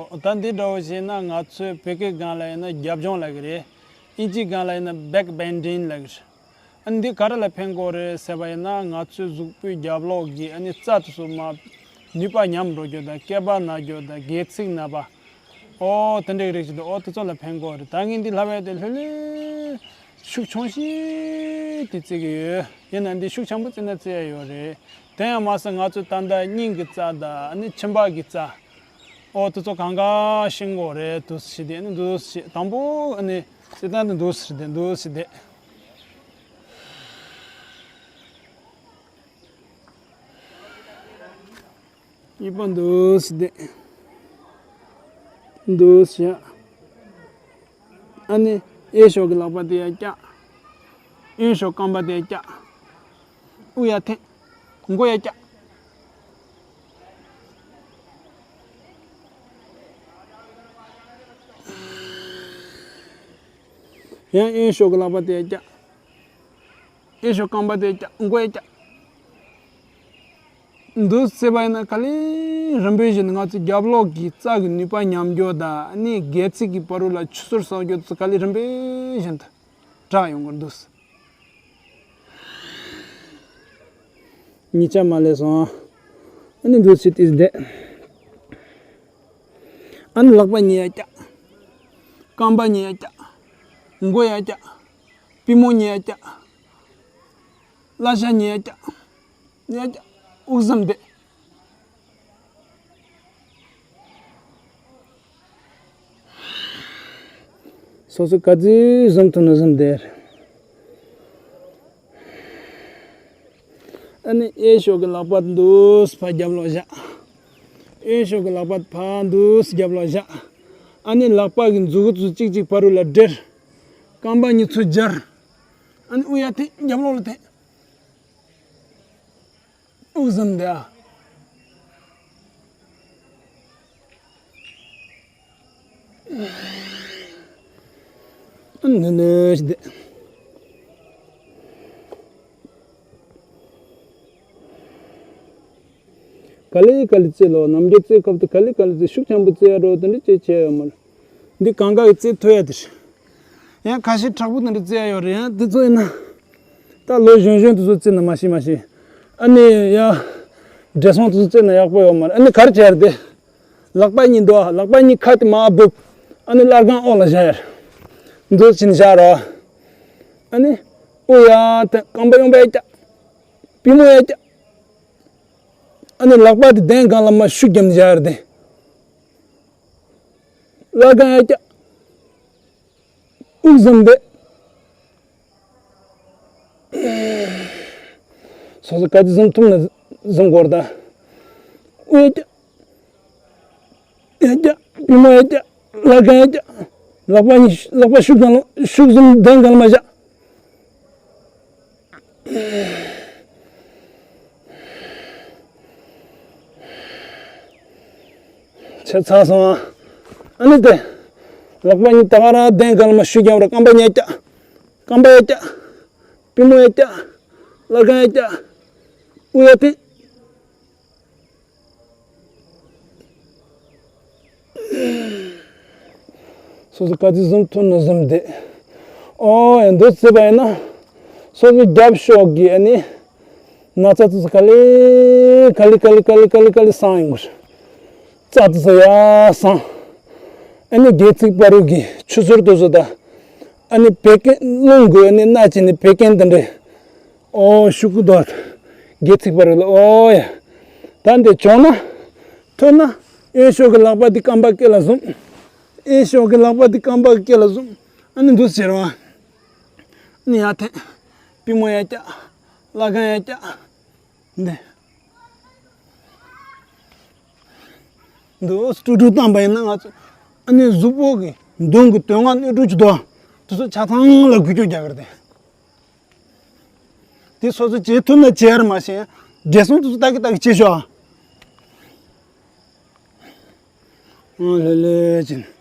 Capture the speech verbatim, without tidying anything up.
ད་འདི་འདྲ་བོ་བྱས་ན་ང་ཚོའི་བོད་སྐད་སྒང་ལ་ཡིན་ན་རྒྱབ་ལྗོངས་ལབ་ཀྱི་རེད། ཨིན་ཇིའི་སྒང་ལ་ཡིན་ན་back bending ལབ་ཀྱི་རེད། ཨ་ནི་འདི་ག་རེ་ལ་ཕན་གྱི་ཡོད་རེད་ཟེར་བ་ཡིན་ན། ང་ཚོའི་གཟུགས་པོའི་རྒྱབ་ལོགས་ཀྱི་ཨ་ནི་རྩ་དེ་ཚོ་མར་ནུས་པ་ཉམས་འགྲོ་རྒྱུ་དང་། སྐེད་པ་ན་རྒྱུ་དང་། སྒལ་ཚིགས་ན་པ། ཨོ་དེ་འདྲའི་རིགས་ཅིག་འདུག་ཨོ་དེ་ཚོ་ལ་ཕན་གྱི་ཡོད་རེད། ད་ངས་འདི་ལབ་ཡ་དེ་ལྷོད་ལྷོད་ཤུགས་ཆུང་ཤོས་དེ་བརྩི་གི་ཡོད། ཡིན་ན་འདི་ཤུགས་ཆེན་པོ་བརྩི་ན་བརྩི་ཡ་ཡོད་རེད། དེ་ཡང་མ་ཟད་ང་ཚོའི་ད་ལྟ་སྙིང་གི་རྩ་དང་། ཨ་ནི་མཆིན་པ་གི་རྩ། ཨོ་དེ་ཚོ་གང་ག་ཤེས་དགོས་རེད། འདུག་སེ་བྱས་ཏེ། ཨ་ནི་འདུག་སེ་བྱས། དང་པོ་ཨ་ནི་སྲིད་ཐང་དུ་འདུག་སེ་བྱས་ཏེ། འདུག་སེ་བྱས་ཏེ། གཉིས་པ་འདུག་སེ་བསྡད། འདུག་སེ་བཞག་ཨ་ནི་གཡས་ཕྱོགས་ཀྱི་ལག་པ་དེ་ཡར་བཀྱག་གཡོན་ཕྱོགས་རྐང་པ་དེ་ཡར་བཀྱག་དབུགས་ཡར་འཐེན། མགོ་ཡར་བཀྱག་ཡང་གཡོན་ཕྱོགས་ཀྱི་ལག་པ་དེ་ཡར་བཀྱག་གཡས་ཕྱོགས་རྐང་པ་དེ་བཀྱག་མགོ་ཡར་བཀྱག་འདུག་སེ་བྱས་པ་ཡིན་ན། ག་ལེ་རིམ་པས་བཞིན་ང་ཚོའི་རྒྱབ་ལོགས་ཀྱི་རྩ་གི་ནུས་པ་ཉམས་རྒྱུ་དང་། ཨ་ནི་སྒལ་ཚིགས་ཀྱི་བར་དུ་ལ་ཆུ་སོར་ཟག་རྒྱུ་དེ་ཚོ་ག་ལེ་རིམ་པས་བཞིན་དུ་དྲག་ཡོང་གི་འདུག་གཉིས་ཆ་མ་ལས་སོང་། ཨ་ནི་འདུག་སེ་བྱས་ཏེ་བསྡད། ཨ་ནི་ལག་པ་གཉིས་ཡར་བཀྱག་རྐང་པ་གཉིས་ཡར་བཀྱག་མགོ་ཡར་བཀྱག་པུས་མོ་གཉིས་ཡར་བཀྱག་བརླ་ཤ་གཉིས་ཡར་བཀྱག་གཉིས་ཡར་བཀྱག་དབུགས་ཟིམ་བསྡད། སོ་སོ་ག་ཚོད་ཟིམ་ཐུབ་ན་ཟིམ་བསྡད། ཨ་ནི་གཡས་ཕྱོགས་ཀྱི་ལག་པ་འདུག་སེ་ཕར་རྒྱབ་ལོགས་བཞག་གཡོན་ཕྱོགས་ཀྱི་ལག་པ་ཕར་འདུག་སེ་རྒྱབ་ལོགས་བཞག་ཨ་ནི་ལག་པ་གི་མཛུ་གུ་ཚོ་གཅིག་གཅིག་བར་དུ་ལ་སྦྲེལ། རྐང་པ་གཉིས་ཚུར་སྦྱར། ཨ་ནི་དབུགས་ཡར་འཐེན། རྒྱབ་ལོགས་ལ་འཐེན། དབུགས་ཟིམ་བསྡད་ཨ། ཨ་ནི་ནས་བསྡད། ག་ལེ་ག་ལེ་བརྩི་ལོ། ནམ་རྒྱུན་བརྩི་སྐབས་དུ་ག་ལེ་ག་ལེ་བརྩི། ཤུགས་ཆེན་པོ་བརྩི་ཡ་རོ་དེ་འདྲ་ཅིག་བྱས་ཡོད་མ་རེད། འདི་གང་ག་གིས་བརྩི་ཐུབ་ཡ་དེ་རེད། ཡང་ཁ་ཤས་དྲག་པོ་དེ་འདྲ་བརྩི་ཡ་ཡོད་རེད། ཡང་དེ་ཚོ་ཡིན་ན་ད་ལོ་གཞོན་གཞོན་དེ་ཚོ་བརྩི་ན་མ་ཤེས་མ་ཤེས། ཨ་ནི་ཡ་བགྲེས་སོང་དེ་ཚོ་བརྩི་ན་ཡག་པོ་ཡོད་མ་རེད། ཨ་ནི་ག་རེ་བྱས་རེད་དེ། ལག་པ་གཉིས་འདུག་ལག་པ་གཉིས་ཁ་དེ་མར་སྦུབ། ཨ་ནི་སླར་སྒང་འོག་ལ་བཞག་ཡ་རེད། འདུག་སེ་བྱས་ནས་བཞག་རོགས། ཨ་ནི་དབུགས་ཡར་འཐེན། རྐང་པ་གཡོན་པ་ཡར་བཀྱག་པུས་མོ་ཡར་བཀྱག་ཨ་ནི་ལག་པ་དེ་གདན་སྒང་ལ་མར་ཤུགས་བརྒྱབ་ནས་བཞག་ཡ་རེད་དེ། སླར་སྒང་ཡར་བཀྱག་དབུགས་ཟིམ་བསྡད། སོ་སོ་ག་ཚོད་ཟིམ་ཐུབ་ན་ཟིམ་དགོས་རེད་ད། དབུགས་ཡར་བཀྱག་ཡར་བཀྱག་པུས་མོ་ཡར་བཀྱག་སླར་སྒང་ཡར་བཀྱག་ལག་པ་གཉིས། ལག་པ་ཤུགས་སྒང་ལ། ཤུགས་ཟིམ་གདན་སྒང་ལ་མར་བཞག་བྱས་ཚར་སོང་ཨ། ཨ་ནི་དེ། ལག་པ་གཉིས་ད་ག་རང་གདན་སྒང་ལ་མར་ཤུགས་རྒྱབ་རོགས། རྐང་པ་གཉིས་བཀྱག་རྐང་པ་ཡར་བཀྱག་པུས་མོ་ཡར་བཀྱག་སླར་སྒང་ཡར་བཀྱག་དབུགས་ཡར་འཐེན། སོ་སོ་ག་ཚོད་ཟིམ་ཐུབ་ན་ཟིམ་བསྡད། ཨོ་ཡ་འདུག་སེ་བྱས་པ་ཡིན་ན། སོ་སོའི་རྒྱབ་ཕྱོགས་ཀྱི་ཨ་ནི་ན་ཚ་དེ་ཚོ་ག་ལེ་ག་ལེ་ག་ལེ་ག་ལེ་ག་ལེ་སངས་ཡོང་གི་རེད། རྩ་དེ་ཚོ་ཡར་སངས། ཨ་ནི་སྒལ་ཚིགས་བར་དུ་གི་ཆུ་སོར་དེ་ཚོ་དང་། ཨ་ནི་བད་ཀན། རླུང་གི་ཨ་ནི་སྣ་ཆེ་ནི་བད་ཀན་དེ་འདྲ། ཨོ་ཤུགས་ཀུ་དོག་སྒལ་ཚིགས་བར་དུ་ལ། ཨོ་ཡ། ད་འདི་བྱུང་ན། ཐུབ་ན། གཡོན་ཕྱོགས་ཀྱི་ལག་པ་འདི་རྐང་པ་སྐེ་ལ་ཟུམ། གཡས་ཕྱོགས་ཀྱི་ལག་པ་འདི་རྐང་པ་སྐེ་ལ་ཟུམ། ཨ་ནི་འདུག་སེ་བྱེད་རོགས། ཨ་ནི་ཡར་འཐེན། པུས་མོ་ཡར་བཀྱག་སླར་སྒང་ཡར་བཀྱག་འདི། འདུག་སེ་དཀྲུག་དཀྲུག་བཏང་པ་ཡིན་ན། ང་ཚོ་ཨ་ནི་གཟུགས་པོ་གི་མདུན་གྱི་དོན་ལྔ་སྣོད་དྲུག་གི་དོ། དེ་ཚོ་ཆ་ཚང་ལ་འགུལ་སྐྱོད་རྒྱག་གི་རེད་དེ། དེ་སོ་སོ་བྱེད་ཐུབ་ན་བྱེད་ཡ་རེད། མ་བྱེད་ན་བགྲེས་སོང་དེ་ཚོ་ལྟ་གི་ལྟ་གི་བྱེད་ཤོག་ཨ། ལྷོད་ལྷོད་བྱས་ནས།